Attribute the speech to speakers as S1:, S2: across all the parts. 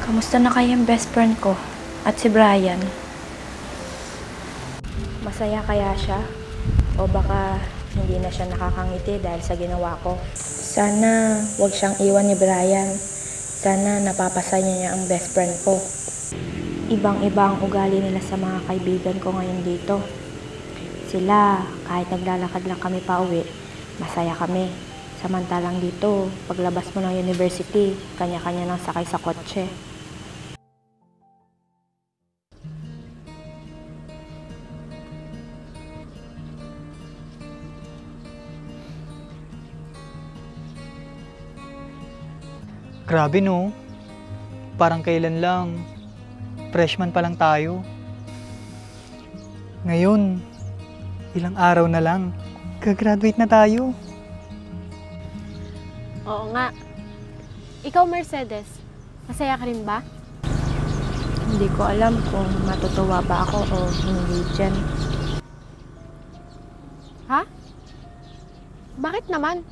S1: Kamusta na kayang best friend ko at si Brian? Masaya kaya siya? O baka hindi na siya nakakangiti dahil sa ginawa ko? Sana wag siyang iwan ni Brian. Sana napapasaya niya ang best friend ko. Ibang-iba ang ugali nila sa mga kaibigan ko ngayon dito. Sila, kahit naglalakad lang kami pa uwi, masaya kami. Samantalang dito, paglabas mo ng university, kanya-kanya nang sakay sa kotse.
S2: Grabe no, parang kailan lang, freshman pa lang tayo. Ngayon, ilang araw na lang, gagraduate na tayo.
S3: Oo nga. Ikaw, Mercedes, masaya ka rin ba?
S1: Hindi ko alam kung matutuwa ba ako o hindi dyan.
S3: Ha? Bakit naman?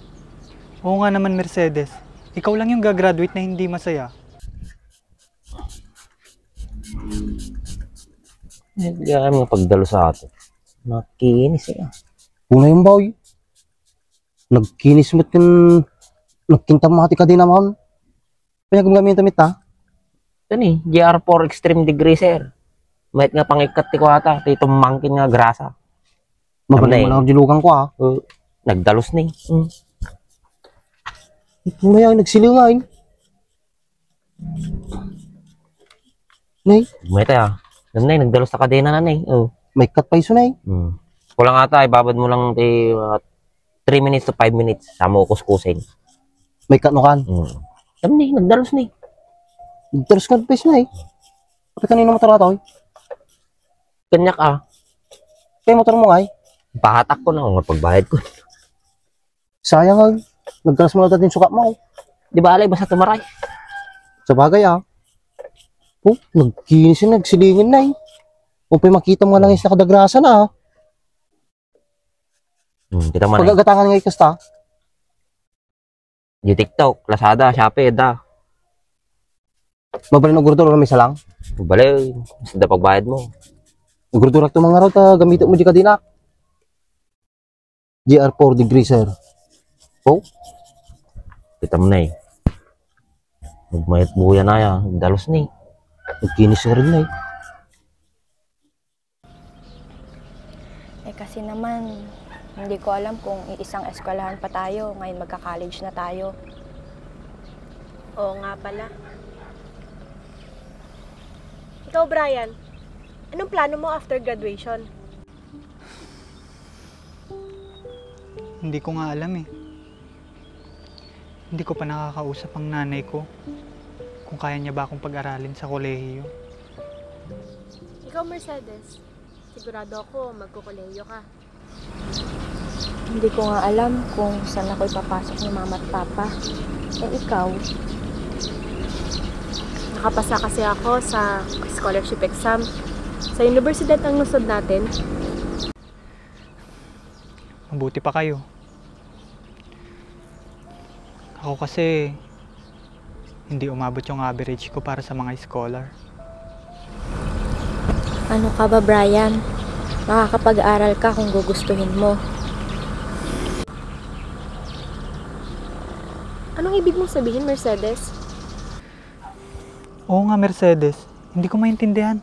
S2: Oo nga naman Mercedes, ikaw lang yung gagraduate na hindi masaya.
S4: Hindi kaya mga pagdalo sa atin. Nakikinis eh.
S5: Una yung boy. Nagkinis mo't yung nagkintamati ka din naman. Kaya gumagamit tamit ha?
S4: Ito ni, GR4 Extreme Degree sir. Mahit nga pangikat ko ata. Ito mangkin nga grasa.
S5: Magaling mo lang ang dilugan ko ha.
S4: Nagdalos ni.
S5: Ito na yan, nagsilingay. Nay,
S4: Mahit ah. Nanay, nagdalos sa kadena na nay.
S5: may cut pa iso nay.
S4: Kulang ata, ibabad mo lang 3 minutes to 5 minutes. Sama ko kuskusin.
S5: May cut no kan.
S4: Alam ni, nagdalos ni.
S5: Terus cut pa iso nay. Pati kanino motor na to?
S4: Kanyak ah.
S5: Kaya motor mo ay.
S4: Pahatak ko na kung pagbayad ko.
S5: Sayang ay. Nagkaras mo na natin sukat mo.
S4: Di ba alay, basta tumaray.
S5: Sa bagay ah. Oh, nagkinis yun, nagsilingin na eh. Kung pa makita mo lang yung nakadagrasa na ah.
S4: Kita man
S5: Pagagatangan nga ikasta.
S4: Yung TikTok, Lazada, Shopee, da.
S5: Mabalin ang gurdura may salang.
S4: Balay, basta pagbayad mo.
S5: Ang gurdura ito mga raw ta gamitin mo di ka din ah. GR4 degree sir. Oh,
S4: Kita mo na eh. Magmayat buya na yan. Dalos ni.
S5: nagkinis na rin na eh.
S1: Kasi naman, hindi ko alam kung iisang eskwelahan pa tayo. Ngayon magka-college na tayo.
S3: Oo nga pala. Ikaw, Brian, anong plano mo after graduation?
S2: Hindi ko nga alam eh. Hindi ko pa nakakausap ang nanay ko kung kaya niya ba akong pag-aralin sa kolehiyo.
S3: Ikaw, Mercedes, sigurado ako magkukolehiyo ka.
S1: Hindi ko nga alam kung saan ako ipapasok ni mama at papa. Eh ikaw?
S3: Nakapasa kasi ako sa scholarship exam sa universidad ang lusod natin.
S2: Mabuti pa kayo. Ako kasi hindi umabot yung average ko para sa mga scholar.
S1: Ano ka ba, Brian? Makakapag-aral ka kung gugustuhin mo.
S3: Anong ibig mong sabihin, Mercedes?
S2: Oo nga, Mercedes. Hindi ko maintindihan.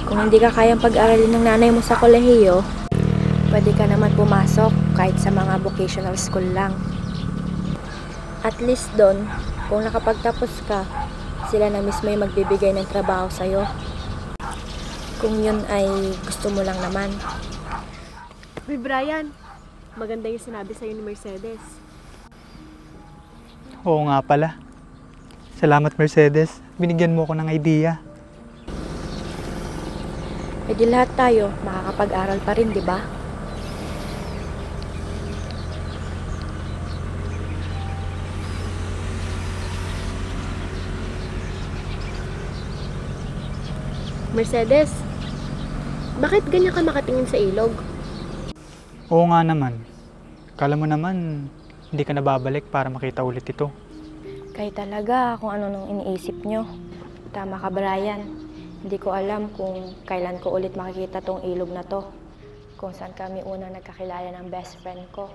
S1: Kung hindi ka kayang pag-aralin ng nanay mo sa kolehiyo, pwede ka naman pumasok kahit sa mga vocational school lang. At least doon, kung nakapagtapos ka, sila na mismo yung magbibigay ng trabaho sa'yo. Kung yun ay gusto mo lang naman.
S3: Uy, Brian, maganda yung sinabi sa'yo ni Mercedes.
S2: Oo nga pala. Salamat, Mercedes. Binigyan mo ko ng idea.
S1: E di lahat tayo makakapag-aral pa rin, di ba?
S3: Mercedes, bakit ganyan ka makatingin sa ilog?
S2: Oo nga naman. Kala mo naman, hindi ka nababalik para makita ulit ito.
S1: Kayo talaga kung ano nung iniisip nyo. Tama ka, Brian. Hindi ko alam kung kailan ko ulit makikita tong ilog na to. Kung saan kami unang nagkakilala ng best friend ko.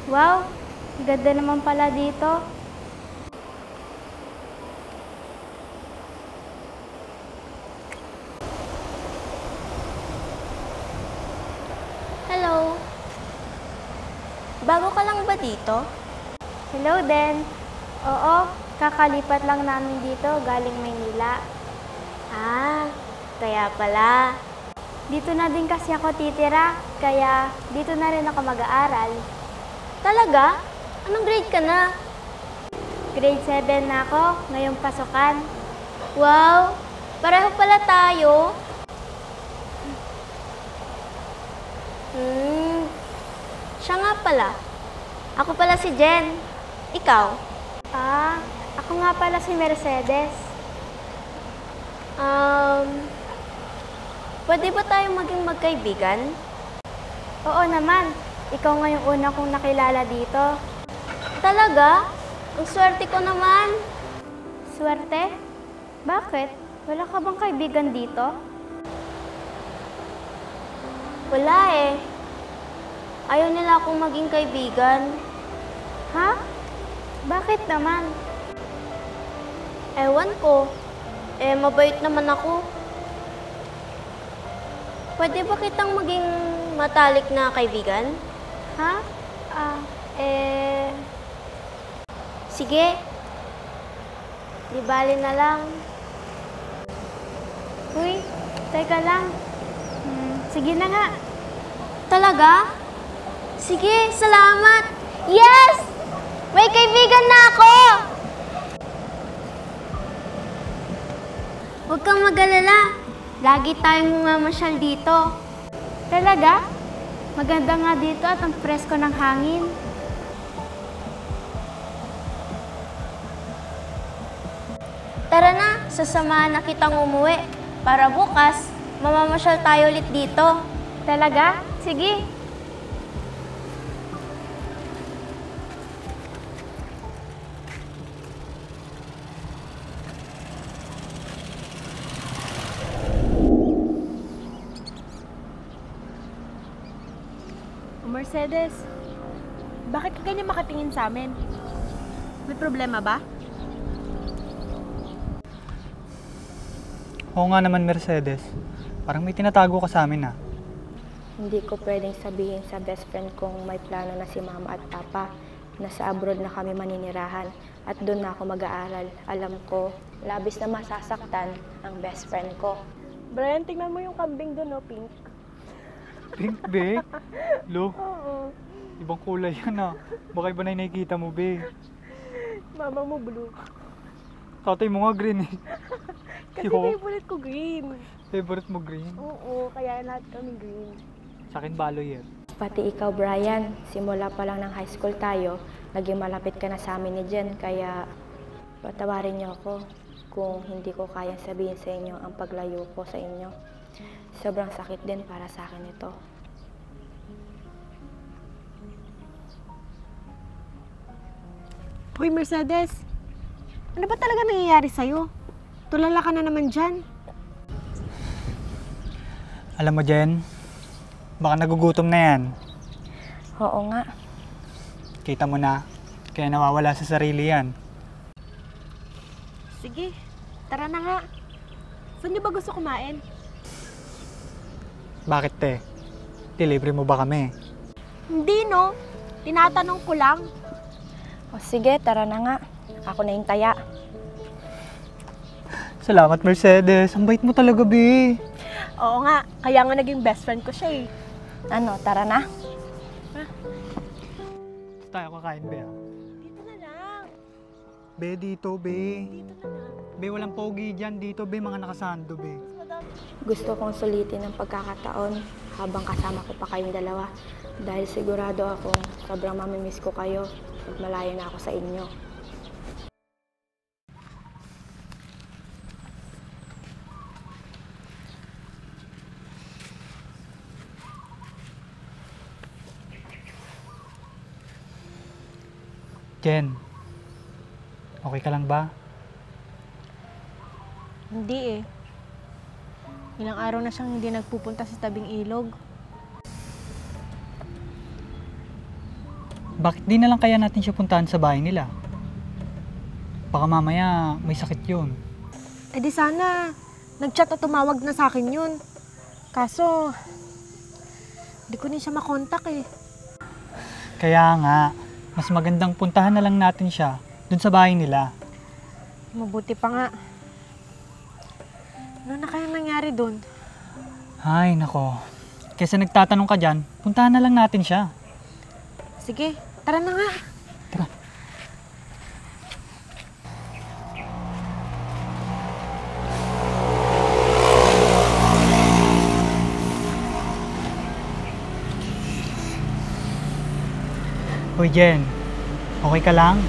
S6: Wow, ganda naman pala dito. Hello.
S7: Bago ka lang ba dito?
S6: Hello din. Oo, kakalipat lang namin dito galing Maynila.
S7: Ah, kaya pala.
S6: Dito na din kasi ako titira, kaya dito na rin ako mag-aaral.
S7: Talaga? Anong grade ka na?
S6: Grade 7 na ako, ngayong pasukan.
S7: Wow, pareho pala tayo. Siya nga pala. Ako pala si Jen. Ikaw?
S6: Ah, ako nga pala si Mercedes.
S7: Pwede ba tayong maging magkaibigan?
S6: Oo naman, ikaw nga yung una kong nakilala dito.
S7: Talaga? Ang swerte ko naman.
S6: Swerte? Bakit? Wala ka bang kaibigan dito?
S7: Wala eh. Ayaw nila akong maging kaibigan.
S6: Ha? Bakit naman?
S7: Ewan ko. Mabait naman ako. Pwede ba kitang maging matalik na kaibigan?
S6: Ha?
S7: Sige. Di bali na lang.
S6: Uy, teka lang. Sige na nga.
S7: Talaga? Sige, salamat. Yes! May kaibigan na ako! Huwag kang mag-alala. Lagi tayong mamasyal dito.
S6: Talaga? Maganda nga dito at ang presko ng hangin.
S7: Tara na, sasamahan na kitang umuwi. Para bukas, mamamasyal tayo ulit dito.
S6: Talaga? Sige.
S3: Mercedes, bakit ka ganyan makatingin sa amin? May problema ba?
S2: Oo nga naman, Mercedes. Parang may tinatago ka sa amin ah.
S1: Hindi ko pwedeng sabihin sa best friend kong may plano na si mama at papa na sa abroad na kami maninirahan at doon na ako mag-aaral. Alam ko, labis na masasaktan ang best friend ko.
S3: Brian, tingnan mo yung kambing doon, no? Pink.
S2: Pink, be? Lo,
S3: Oo.
S2: ibang kulay yan ah. Baka iba na yung nakikita mo, be.
S3: Mama mo blue.
S2: Tatay mo nga green eh.
S3: Kasi
S2: Yo.
S3: favorite ko green.
S2: Favorite mo green?
S3: Oo, kaya lahat kami green.
S2: Sa akin, baloy yan.
S1: Pati ikaw, Brian, simula pa lang ng high school tayo, naging malapit ka na sa amin ni Jen, kaya patawarin niyo ako kung hindi ko kayang sabihin sa inyo ang paglayo ko sa inyo. Sobrang sakit din para sa akin ito.
S3: Hoy, Mercedes. Ano ba talaga nangyayari sa'yo? Tulala ka na naman dyan.
S2: Alam mo, Jen, baka nagugutom na yan.
S1: Oo nga.
S2: Kita mo na, kaya nawawala sa sarili yan.
S3: Sige, tara na nga. Saan niyo ba gusto kumain?
S2: Bakit, te? Delivery mo ba kami?
S3: Hindi, no? Tinatanong ko lang.
S1: O sige, tara na nga. Ako na yung taya.
S2: Salamat, Mercedes. Ang bait mo talaga, be.
S3: Oo nga, kaya nga naging best friend ko siya eh.
S1: Ano, tara na?
S2: Tayo kakain, be.
S3: Dito na lang.
S2: Be, dito, be.
S3: Dito ka na.
S2: Be, walang pogi dyan. Dito, be, mga nakasando, be.
S1: Gusto kong sulitin ang pagkakataon habang kasama ko pa kayong dalawa dahil sigurado akong sobrang mamimiss ko kayo pag malayo na ako sa inyo.
S2: Jen, okay ka lang ba?
S3: Hindi eh. Ilang araw na siyang hindi nagpupunta sa tabing ilog.
S2: Bakit di na lang kaya natin siya puntahan sa bahay nila? Baka mamaya may sakit yun.
S3: Eh di sana, nag-chat at tumawag na sa akin yun. Kaso, di ko din siya makontak eh.
S2: Kaya nga, mas magandang puntahan na lang natin siya dun sa bahay nila.
S3: Mabuti pa nga. Ano na kaya nangyari doon?
S2: Ay, nako. Kesa nagtatanong ka dyan, puntahan na lang natin siya.
S3: Sige, tara na nga.
S2: Tara. Hoy Jen, okay ka lang?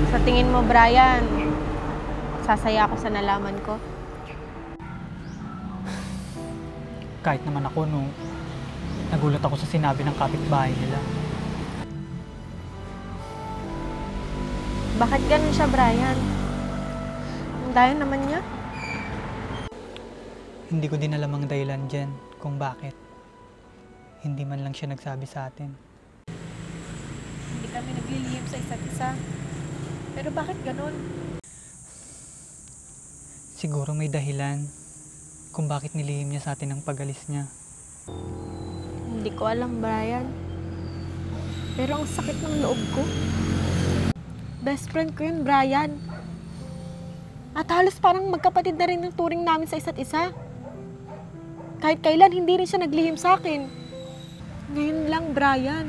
S3: Sa tingin mo, Brian, sasaya ako sa nalaman ko?
S2: Kahit naman ako, no, nagulat ako sa sinabi ng kapitbahay nila.
S3: Bakit ganun siya, Brian? Ang dayo naman niya.
S2: Hindi ko din alam ang dahilan, Jen, kung bakit. Hindi man lang siya nagsabi sa atin.
S3: Hindi kami naglilihim sa isa't isa. Pero bakit ganun?
S2: Siguro may dahilan kung bakit nilihim niya sa atin ang pag-alis niya.
S3: Hindi ko alam, Brian. Pero ang sakit ng loob ko. Best friend ko yun, Brian. At halos parang magkapatid na rin ang turing namin sa isa't isa. Kahit kailan, hindi rin siya naglihim sa akin. Ngayon lang, Brian.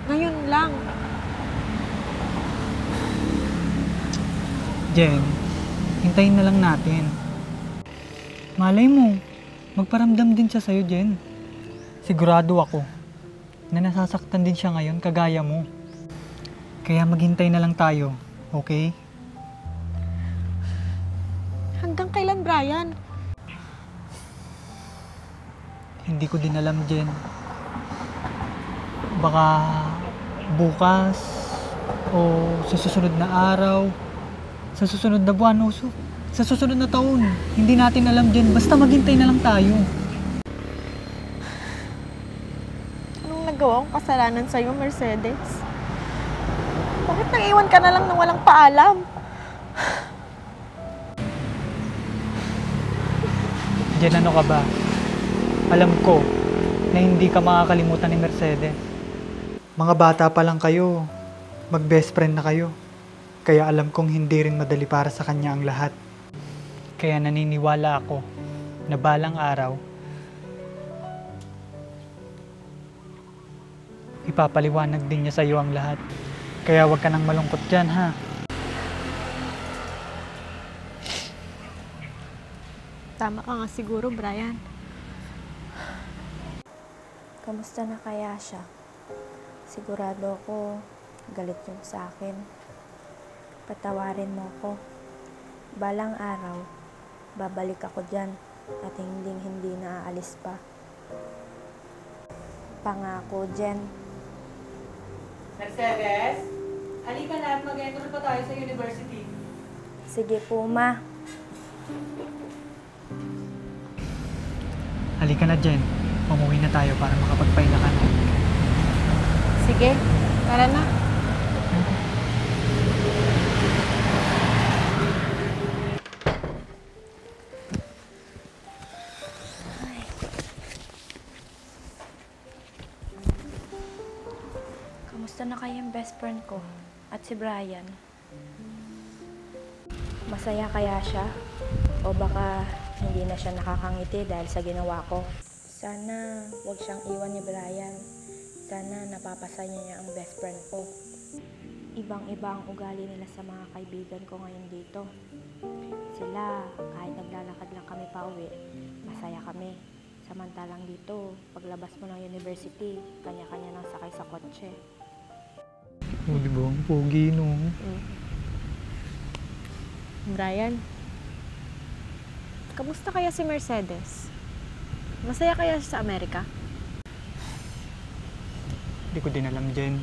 S3: Ngayon lang.
S2: Jen, hintayin na lang natin. Malay mo, magparamdam din siya sa'yo, Jen. Sigurado ako na nasasaktan din siya ngayon kagaya mo. Kaya maghintay na lang tayo, okay?
S3: Hanggang kailan, Brian?
S2: Hindi ko din alam, Jen. Baka bukas o sa susunod na araw, sa susunod na buwan o sa susunod na taon. Hindi natin alam, Jen. Basta maghintay na lang tayo.
S3: Anong nagawa kong kasalanan sa'yo, Mercedes? Bakit naiwan ka na lang nang walang paalam?
S2: Jen, ano ka ba? Alam ko na hindi ka makakalimutan ni Mercedes. Mga bata pa lang kayo, mag-best friend na kayo. Kaya alam kong hindi rin madali para sa kanya ang lahat. Kaya naniniwala ako na balang araw, ipapaliwanag din niya sa iyo ang lahat. Kaya huwag ka nang malungkot dyan, ha?
S3: Tama ka nga siguro, Brian.
S1: Kamusta na kaya siya? Sigurado ako galit yun sa akin. Patawarin mo ko. Balang araw, babalik ako dyan at hindi na aalis pa. Pangako, Jen.
S8: Mercedes, halika na at mag-enroll pa tayo sa university.
S1: Sige po, Ma.
S2: Halika na, Jen. Umuwi na tayo para makapagpahinga ka na.
S3: Sige, tara na.
S1: Kamusta na kayang best friend ko at si Brian? Masaya kaya siya? O baka hindi na siya nakakangiti dahil sa ginawa ko? Sana wag siyang iwan ni Brian. Sana napapasaya niya ang best friend ko. Ibang-iba ang ugali nila sa mga kaibigan ko ngayon dito. Sila, kahit naglalakad lang kami pauwi, masaya kami. Samantalang dito, paglabas mo ng university, kanya-kanya nang sakay sa kotse.
S2: O, di ba? Ang pogi, no?
S3: Brian, kamusta kaya si Mercedes? Masaya kaya siya sa Amerika?
S2: Hindi ko din alam, Jen.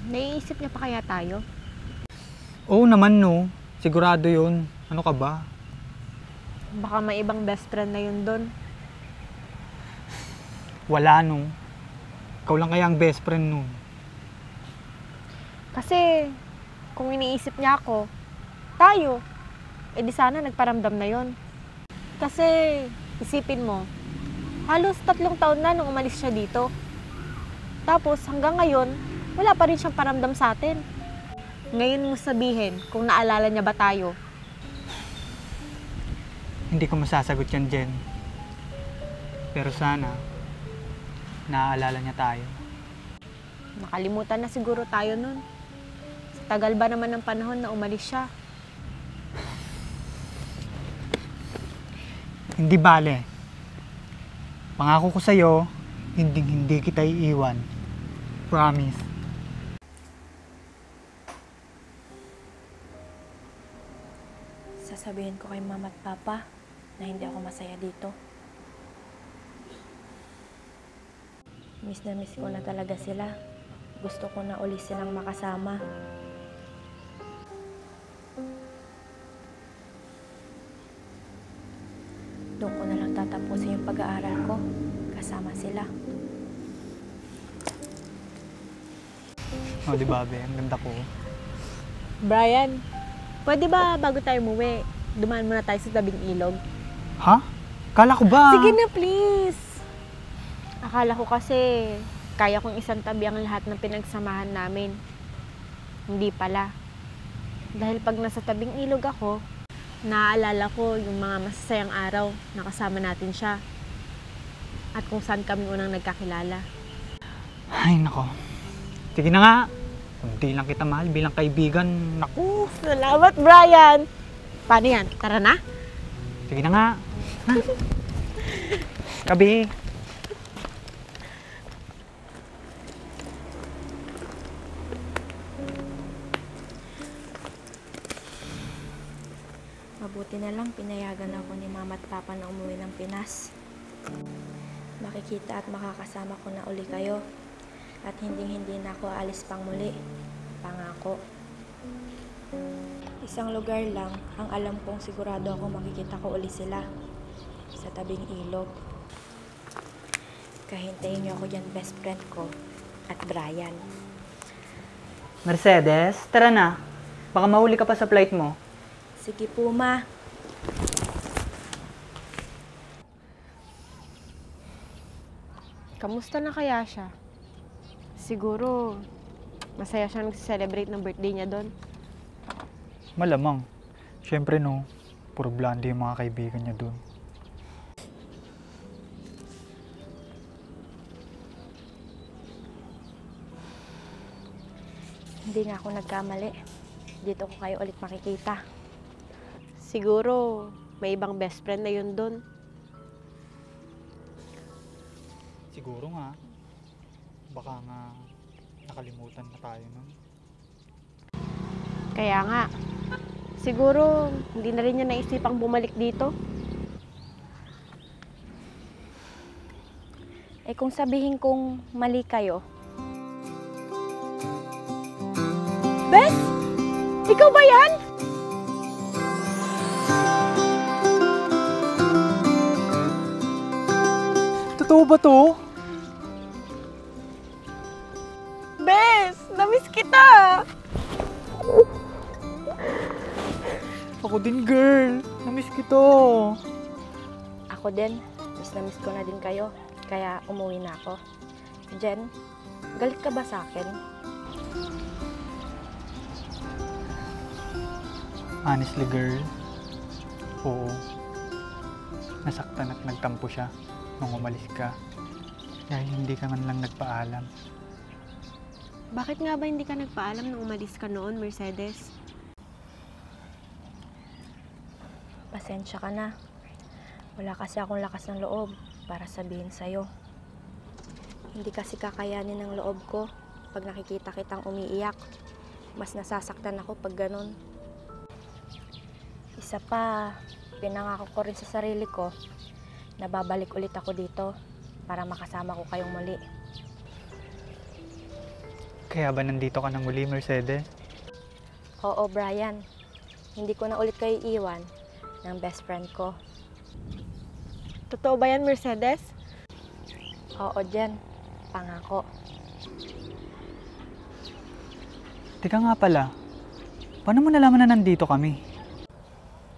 S3: Naiisip niya pa kaya tayo?
S2: Oo naman, no? Sigurado yun. Ano ka ba?
S3: Baka may ibang best friend na yun doon.
S2: Wala, no? Ikaw lang kaya ang best friend, no?
S3: Kasi, kung iniisip niya ako, tayo, edi sana nagparamdam na yon. Kasi, isipin mo, halos 3 taon na nung umalis siya dito. Tapos, hanggang ngayon, wala pa rin siyang paramdam sa atin. Ngayon mo sabihin kung naalala niya ba tayo.
S2: Hindi ko masasagot yan, Jen. Pero sana, naaalala niya tayo.
S3: Nakalimutan na siguro tayo nun. Sa tagal ba naman ng panahon na umalis siya?
S2: Hindi bale. Pangako ko sa'yo, hindi kita iiwan. Promise.
S1: Sasabihin ko kay mama at papa na hindi ako masaya dito. Miss na miss ko na talaga sila. Gusto ko na uli silang makasama. Doon ko na lang tatapusin yung pag-aaral ko. Kasama sila.
S2: O, di ba, be? Ang ganda ko.
S3: Brian, pwede ba bago tayo umuwi, dumaan muna tayo sa tabing ilog?
S2: Ha? Kala ko ba?
S3: Sige na, please! Akala ko kasi kaya kong isang tabi ang lahat ng pinagsamahan namin. Hindi pala. Dahil pag nasa tabing ilog ako, naaalala ko yung mga masasayang araw na kasama natin siya. At kung saan kami unang nagkakilala.
S2: Ay, nako. Sige na nga. Hindi lang kita mahal bilang kaibigan. Naku.
S3: Salamat, Brian! Paano yan? Tara na?
S2: Sige na nga. Ha? Kabi.
S1: Mabuti na lang pinayagan ako ni mama at papa na umuwi ng Pinas. Makikita at makakasama ko na uli kayo. At hindi na ako aalis pang muli. Pangako. Isang lugar lang ang alam kong sigurado ako makikita ko uli sila. Sa tabing ilog. Kahintayin niyo ako dyan, best friend ko at Brian.
S2: Mercedes, tara na. Baka mahuli ka pa sa flight mo.
S1: Sige po, ma.
S3: Kamusta na kaya siya? Siguro, masaya siya nag-celebrate ng birthday niya doon.
S2: Malamang. Siyempre, no. Puro blondie yung mga kaibigan niya dun.
S1: Hindi nga ako nagkamali. Dito ko kayo ulit makikita.
S3: Siguro, may ibang best friend na yun doon.
S2: Siguro nga. Baka nga nakalimutan na tayo nun.
S3: Kaya nga, siguro, hindi na rin niya naisipang bumalik dito.
S1: Eh kung sabihin kong mali kayo,
S3: Bes! Ikaw ba yan?
S2: Totoo ba to?
S3: Bes! Namiss kita!
S2: Ako din, girl. Namiss kita.
S1: ako din, miss na miss ko na din kayo. Kaya umuwi na ako. Jen, galit ka ba sa akin?
S2: Honestly, girl. Oo. Nasaktan at nagtampo siya nung umalis ka. Dahil hindi ka man lang nagpaalam.
S3: Bakit nga ba hindi ka nagpaalam nung umalis ka noon, Mercedes?
S1: Pasensya ka na. Wala kasi akong lakas ng loob para sabihin sa'yo. Hindi kasi kakayanin ng loob ko pag nakikita kitang umiiyak. Mas nasasaktan ako pag ganun. Isa pa, pinangako ko rin sa sarili ko na babalik ulit ako dito para makasama ko kayong muli.
S2: Kaya ba nandito ka na muli, Mercedes?
S1: Oo, Brian. Hindi ko na ulit kayo iwan ng best friend ko.
S3: Totoo ba yan, Mercedes?
S1: Oo, Jen. Pangako.
S2: Teka nga pala, paano mo nalaman na nandito kami?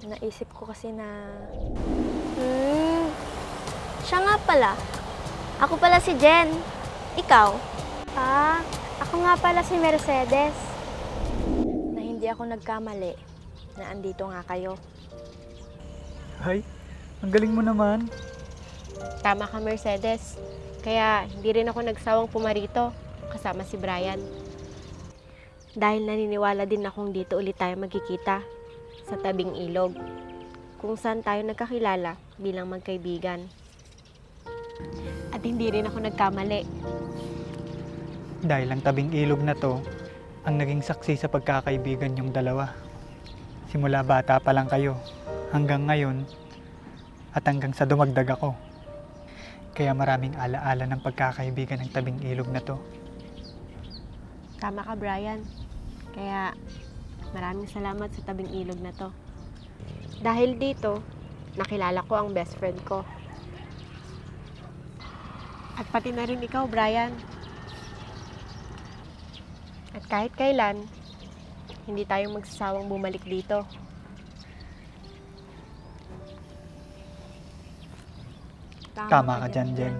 S1: Naisip ko kasi na
S7: Siya nga pala. Ako pala si Jen. Ikaw?
S6: Ah, ako nga pala si Mercedes.
S1: na hindi ako nagkamali na andito nga kayo.
S2: Ay, ang galing mo naman.
S3: Tama ka, Mercedes. Kaya hindi rin ako nagsawang pumarito kasama si Brian. Dahil naniniwala din akong dito ulit tayo magkikita sa tabing ilog, kung saan tayo nagkakilala bilang magkaibigan. At hindi rin ako nagkamali.
S2: Dahil ang tabing ilog na to, ang naging saksi sa pagkakaibigan yung dalawa. Simula bata pa lang kayo, hanggang ngayon, at hanggang sa dumagdag ako. Kaya maraming alaala ng pagkakaibigan ng tabing ilog na to.
S3: Tama ka, Brian. Kaya maraming salamat sa tabing ilog na to. Dahil dito, nakilala ko ang best friend ko. At pati na rin ikaw, Brian. At kahit kailan, hindi tayo magsasawang bumalik dito.
S2: Tama ka dyan, Jen.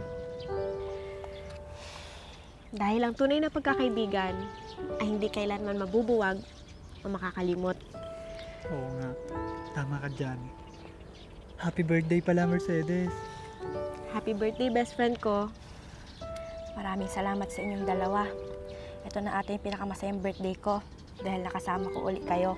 S3: Dahil ang tunay na pagkakaibigan ay hindi kailanman mabubuwag o makakalimot.
S2: Oo nga, tama ka dyan. Happy birthday pala, Mercedes.
S3: Happy birthday, best friend ko.
S1: Maraming salamat sa inyong dalawa. Ito na ate yung pinakamasayang birthday ko dahil nakasama ko ulit kayo.